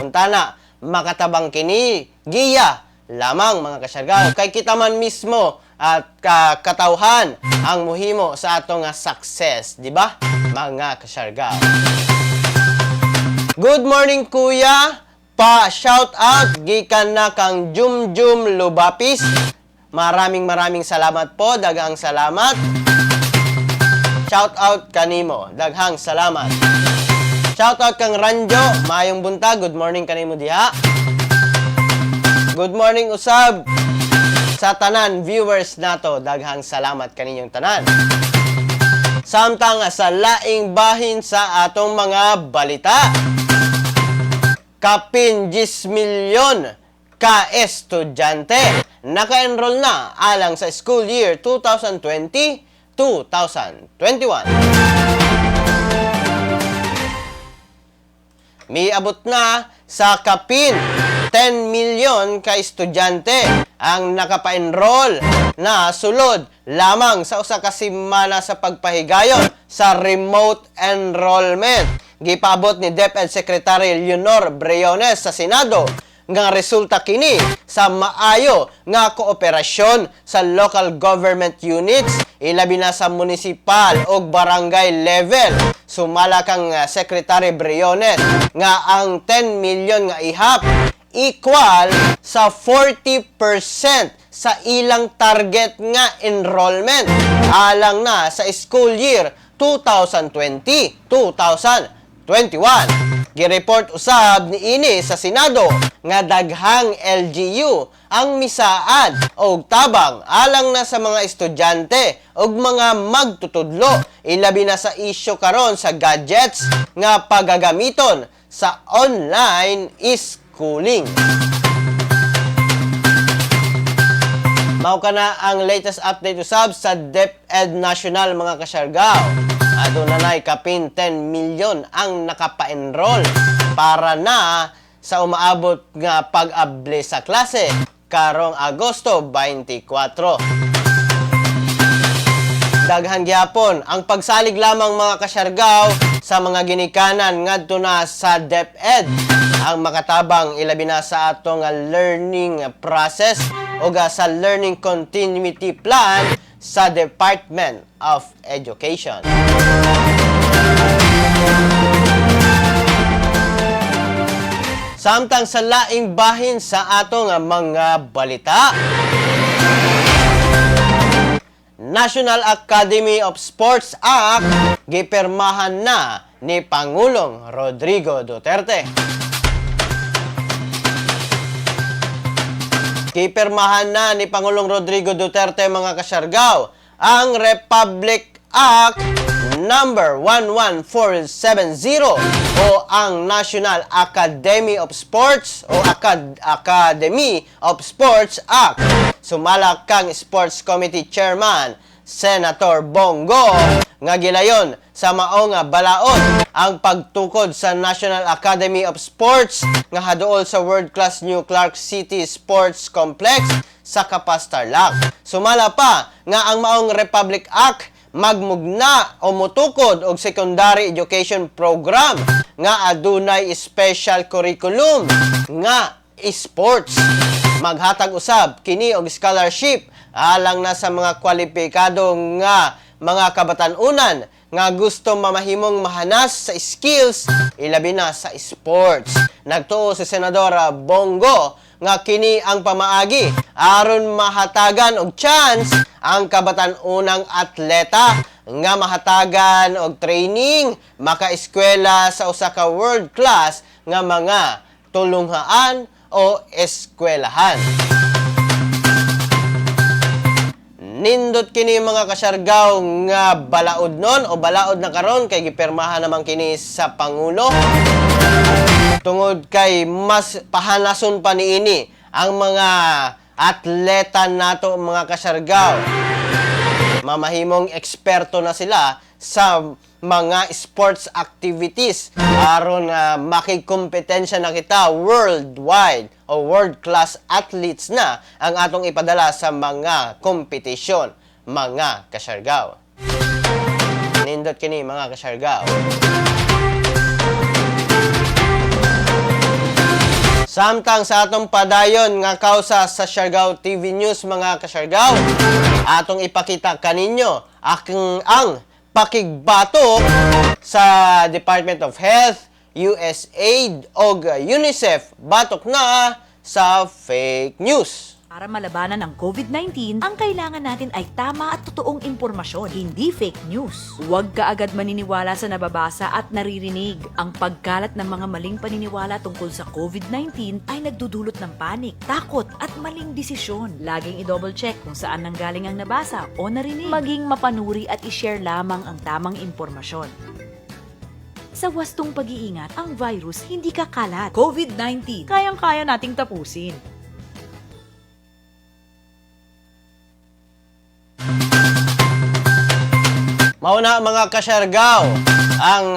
Unta na, makatabang kini, giya lamang, mga kasyargaw. Kay kita man mismo at katawhan ang muhimo sa atong success, di ba, mga kasyargaw? Good morning, kuya. Pa shout out gikan na kang Jum Jum Lubapis. Maraming maraming salamat po. Daghang salamat. Shout out kanimo. Daghang salamat. Shout out kang Ranjo. Maayong buntag. Good morning kanimo diha. Good morning usab sa tanan viewers nato. Daghang salamat kaninyong tanan. Samtang sa laing bahin sa atong mga balita. Kapin 10 milyon ka estudyante naka-enroll na alang sa school year 2020-2021. Miabot na sa kapin 10 milyon ka estudyante ang nakapa-enroll na sulod lamang sa usa ka semana sa pagpahigayon sa remote enrollment. Gipaabot ni DepEd Secretary Leonor Briones sa Senado nga resulta kini sa maayo nga kooperasyon sa local government units, ilabi na sa municipal o barangay level. Sumala kang Secretary Briones nga ang 10 million nga ihap equal sa 40% sa ilang target nga enrollment alang na sa school year 2020-2021. Gireport usab ni ini sa Senado nga daghang LGU ang misaad og tabang alang na sa mga estudyante ug mga magtutudlo, ilabi na sa isyu karon sa gadgets nga pagagamiton sa online schooling. Mao ka na ang latest update usab sa DepEd National, mga kasyargaw. Aduna nay kapin 10 milyon ang nakapa-enroll para na sa umaabot nga pag-able sa klase karong Agosto 24. Daghan gyapon ang pagsalig lamang, mga kasyargaw, sa mga ginikanan ngadto na sa DepEd ang makatabang, ilabi na sa atong learning process o sa learning continuity plan sa Department of Education. Samtang sa laing bahin sa atong mga balita, National Academy of Sports Act gipirmahan na ni Pangulong Rodrigo Duterte. Gipirmahan na ni Pangulong Rodrigo Duterte, mga kasyargaw, ang Republic Act number 11470 o ang National Academy of Sports o Academy of Sports Act. Sumala kang Sports Committee Chairman Senator Bong Go nga gilayon sa mao nga balaod ang pagtukod sa National Academy of Sports nga haduol sa world-class New Clark City Sports Complex sa Capas, Tarlac. Sumala pa nga ang maong Republic Act magmugna o motukod og secondary education program nga adunay special curriculum nga sports. Maghatag usab kini og scholarship alang na sa mga kwalipikado nga mga kabatan-unan nga gusto mamahimong mahanas sa skills, ilabi na sa sports. Nagtuo si Senador Bong Go nga kini ang pamaagi aron mahatagan og chance ang kabatan-unang atleta nga mahatagan og training, makaeskwela sa usa ka world class nga mga tulunghaan o eskwelahan. Nindot kini, mga kasyargaw, nga balaod nun o balaod na karon kay gipirmahan naman kini sa pangulo tungod kay mas pahanason pa niini ang mga atleta nato, mga kasyargaw. Mamahimong eksperto na sila sa mga sports activities aron na makikompetensya na kita worldwide o world class athletes na ang atong ipadala sa mga kompetisyon, mga kasyargaw. Nindot kini, mga kasyargaw. Samtang sa atong padayon nga kausa sa Siargao TV News, mga kasyargaw, atong ipakita kaninyo aking ang pakigbatok sa Department of Health, USAID og UNICEF batok na sa fake news. Para malabanan ang COVID-19, ang kailangan natin ay tama at totoong impormasyon, hindi fake news. Huwag ka agad maniniwala sa nababasa at naririnig. Ang pagkalat ng mga maling paniniwala tungkol sa COVID-19 ay nagdudulot ng panik, takot at maling desisyon. Laging i-double check kung saan nanggaling ang nabasa o narinig. Maging mapanuri at i-share lamang ang tamang impormasyon. Sa wastong pag-iingat, ang virus hindi kakalat. COVID-19, kayang-kaya nating tapusin. Mao na, mga kasyargaw, ang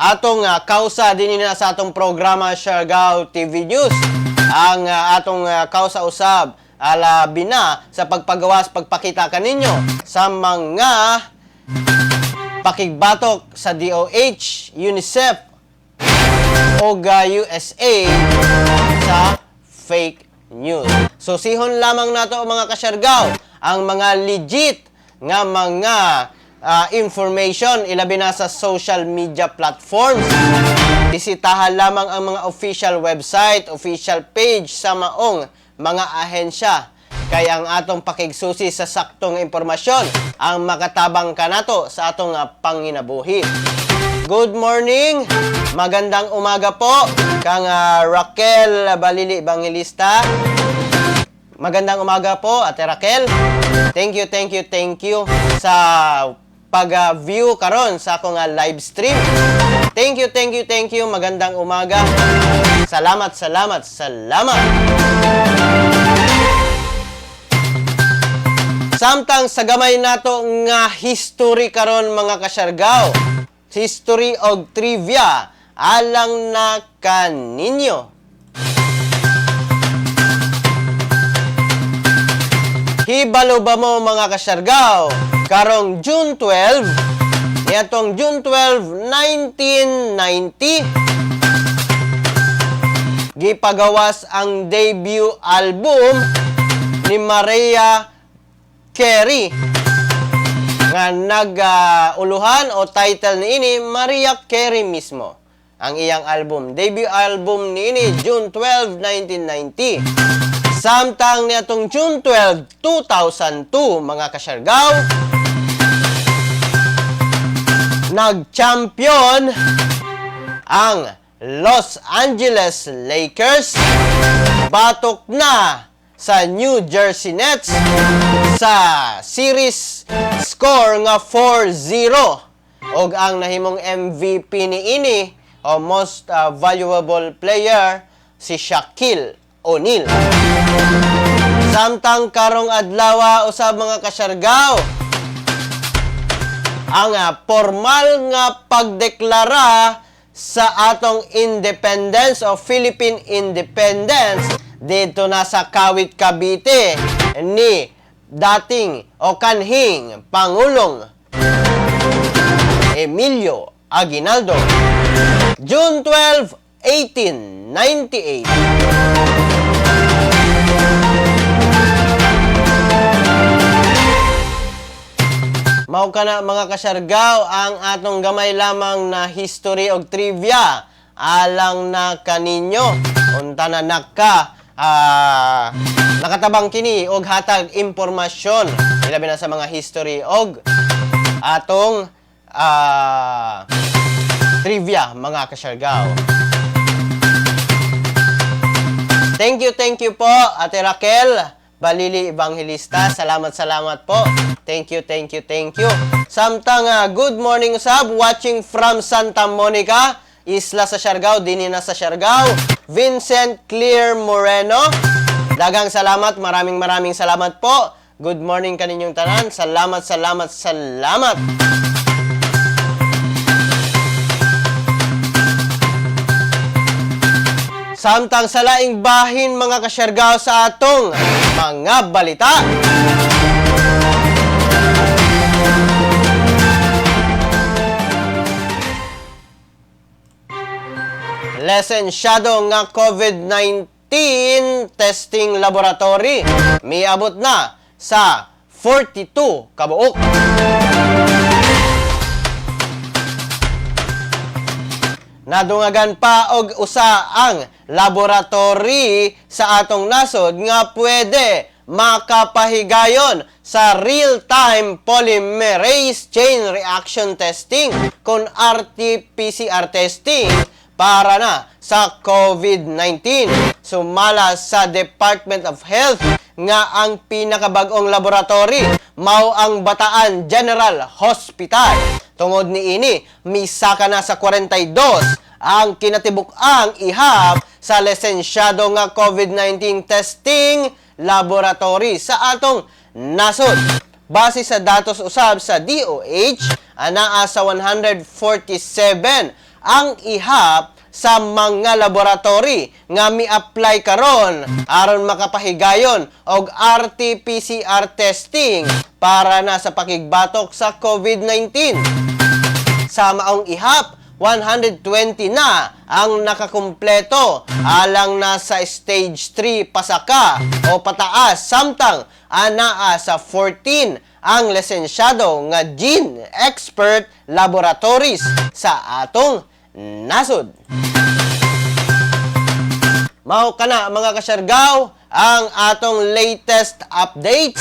atong kausa din na sa atong programa Siargao TV News. Ang atong kausa usab alabi na sa pagpagawas, pagpakita kaninyo sa mga pakigbatok sa DOH, UNICEF o USA sa fake news. So sihon lamang nato, mga kasyargaw, ang mga legit nga mga information, ilabi na sa social media platforms. Bisitahan lamang ang mga official website, official page sa maong mga ahensya kay ang atong pakigsusi sa saktong impormasyon ang makatabang kanato sa atong panginabuhi. Good morning! Magandang umaga po kang Raquel Balili Bangilista. Magandang umaga po, Ate Raquel. Thank you, thank you, thank you sa pag-view karon sa akong live stream. Thank you, thank you, thank you. Magandang umaga. Salamat, salamat, salamat. Samtang sa gamay nato nga history karon, mga kasyargaw. History og trivia alang na kaninyo. Hibalo ba mo, mga kasyargaw? Karong June 12, niadtong June 12, 1990, gipagawas ang debut album ni Mariah Carey nga nag-uluhan o title niini Mariah Carey mismo ang iyang album. Debut album niini June 12, 1990. Samtang niadtong June 12, 2002, mga kasyargaw, nag-champion ang Los Angeles Lakers batok na sa New Jersey Nets sa series score nga 4-0 og ang nahimong MVP niini o most valuable player si Shaquille O'Neal. Samtang karong adlaw usab, mga kasyargaw, ang formal nga pagdeklara sa atong independence o Philippine independence dito na sa Kawit, Cavite ni dating o kanhing Pangulong Emilio Aguinaldo. June 12, 1898. Mao kana, mga kasyargaw, ang atong gamay lamang na history og trivia alang na kaninyo. Unta na nakatabang kini og hatag impormasyon ilabi na sa mga history og atong trivia, mga kasyargaw. Thank you po, Ate Raquel Balili Evangelista. Salamat, salamat po. Thank you, thank you, thank you. Samtang good morning usab, watching from Santa Monica, Isla sa Siargao, dini na sa Siargao. Vincent Clear Moreno. Daghang salamat, maraming maraming salamat po. Good morning kaninyong tanan. Salamat, salamat, salamat. Samtang sa laing bahin, mga kasyargaw, sa atong mga balita. Lisensyado nga COVID-19 testing laboratory miabot na sa 42 kabuok. Nadungagan pa og usa ang laboratory sa atong nasod nga pwede makapahigayon sa real-time polymerase chain reaction testing kon RT-PCR testing para na sa COVID-19. Sumala sa Department of Health nga ang pinakabag-ong laboratory mao ang Bataan General Hospital. Tungod niini, misaka na sa 42 ang kinatibuk-ang ihap sa lisensyado nga COVID-19 testing laboratory sa atong nasod. Base sa datos usab sa DOH, anaa sa 147 ang ihap sa mga laboratory nga mi-apply karon aron makapahigayon og RT-PCR testing para na sa pakigbatok sa COVID-19. Sa maong ihap, 120 na ang nakakumpleto alang nasa stage 3 pasaka o pataas, samtang anaa sa 14 ang lisensyado nga Gene Expert Laboratories sa atong nasod. Mao kana, mga kasyargaw, ang atong latest updates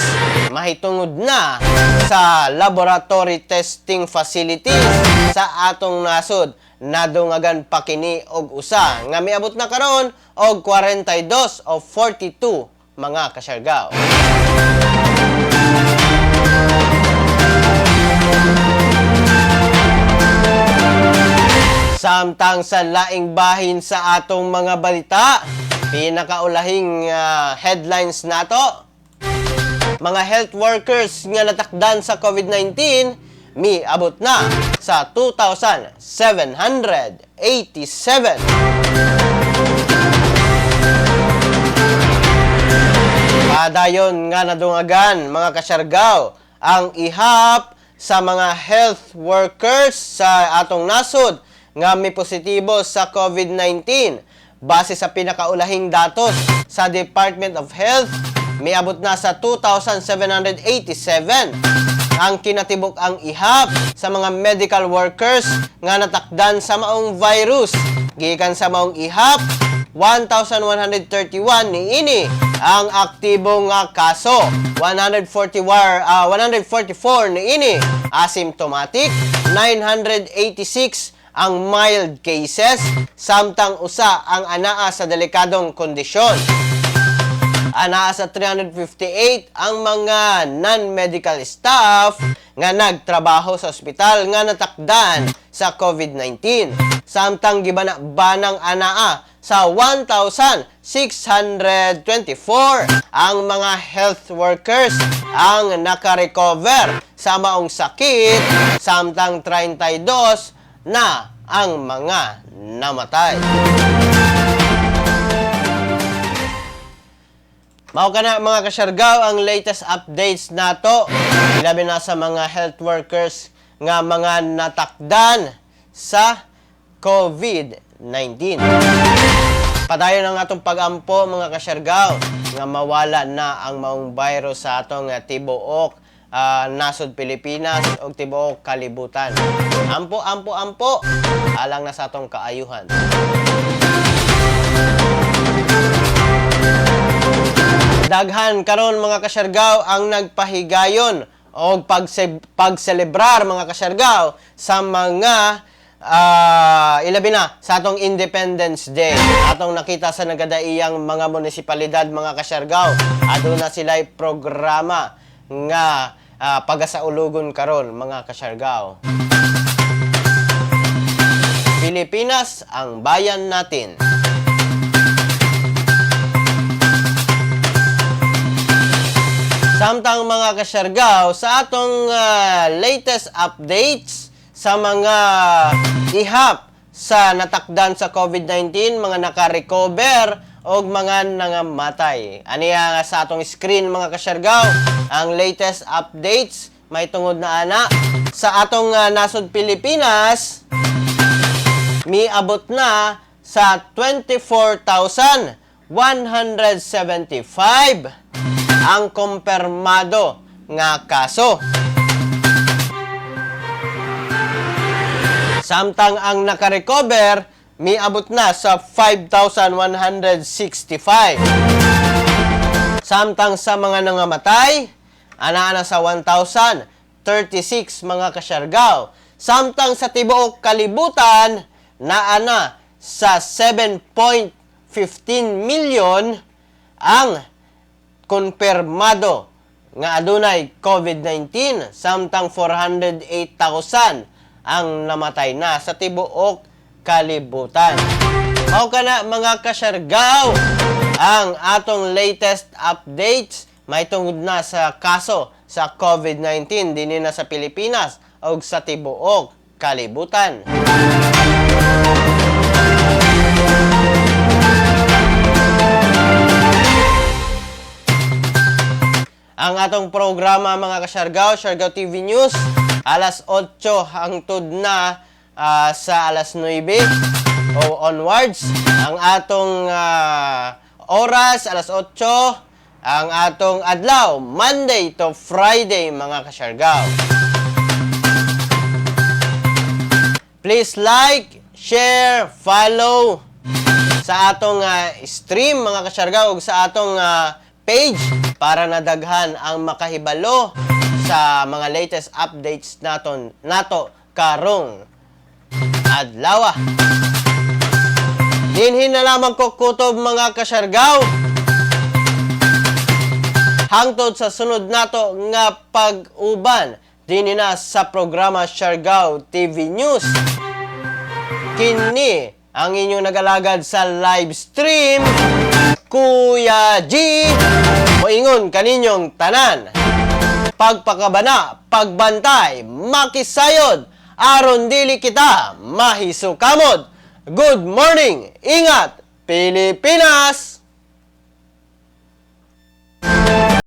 mahitungod na sa laboratory testing facilities sa atong nasod. Nadungagan pa kini og usa nga miabot na karon og 42 o 42, mga kasyargaw. Samtang sa laing bahin sa atong mga balita, pinakaulahing headlines nato, mga health workers nga natakdan sa COVID-19 miabot na sa 2,787. Padayon nga nadungagan, mga kasyargaw, ang ihap sa mga health workers sa atong nasod nga may positibo sa COVID-19. Base sa pinakaulahing datos sa Department of Health, miabot na sa 2,787 ang kinatibuk ang ihap sa mga medical workers nga natakdan sa maong virus. Gikan sa maong ihap, 1,131 niini ang aktibo nga kaso. 144, 144 niini asymptomatic, 986 ang mild cases, samtang usa ang anaa sa delikadong kondisyon. Anaa sa 358 ang mga non-medical staff nga nagtrabaho sa ospital nga natakdan sa COVID-19. Samtang gibana-banang anaa sa 1,624 ang mga health workers ang nakarecover sa maong sakit, samtang 32 na ang mga namatay. Mao kana, mga kasyargaw, ang latest updates nato ilabi na sa mga health workers nga mga natakdan sa COVID-19. Padayon ang atong pagampo, mga kasyargaw, nga mawala na ang maong virus sa atong tibuok nasod Pilipinas ug tibuok kalibutan. Ampo, ampo, ampo, alang na sa atong kaayuhan. Daghan karon, mga kasyargaw, ang nagpahigayon og pagselebrar, mga kasyargaw, sa mga ilabi na sa atong Independence Day. Atong nakita sa nagadaiyang mga munisipalidad, mga kasyargaw, aduna sila'y programa nga pagasaulugon karon, mga kasyargaw. Pilipinas ang bayan natin. Samtang, mga kasyargaw, sa atong latest updates sa mga ihap sa natakdan sa COVID-19, mga naka-recover o mga nangamatay. Aniya nga sa atong screen, mga kasyargaw, ang latest updates may tungod na ana sa atong nasod Pilipinas, miabot na sa 24,175 ang kumpirmado nga kaso. Samtang ang nakarecover, miabot na sa 5,165. Samtang sa mga nangamatay, anaa na sa 1,036, mga kasyargaw. Samtang sa tibuok kalibutan, naa na sa 7.15 million ang konfirmado nga adunay COVID-19, samtang 408,000 ang namatay na sa tibuok kalibutan. Mao kana, mga kasyargaw, ang atong latest updates may tungod na sa kaso sa COVID-19 dinhi na sa Pilipinas ug sa tibuok kalibutan. Ang atong programa, mga kasyargaw, Siargao TV News, alas 8 hangtod na sa alas 9 o onwards. Ang atong oras, alas 8, ang atong adlaw, Monday to Friday, mga kasyargaw. Please like, share, follow sa atong stream, mga kasyargaw, ug sa atong page para nadaghan ang makahibalo sa mga latest updates naton nato karong adlaw. Dinhi na lamang ko kutob, mga kasyargaw. Hangtod sa sunod nato nga pag-uban dinhi na sa programa Siargao TV News. Kini ang inyong nagalagad sa live stream, Kuya G. Moingon kaninyong tanan. Pagpakabana, pagbantay, makisayod, aron dili kita mahisukamod. Good morning! Ingat! Pilipinas!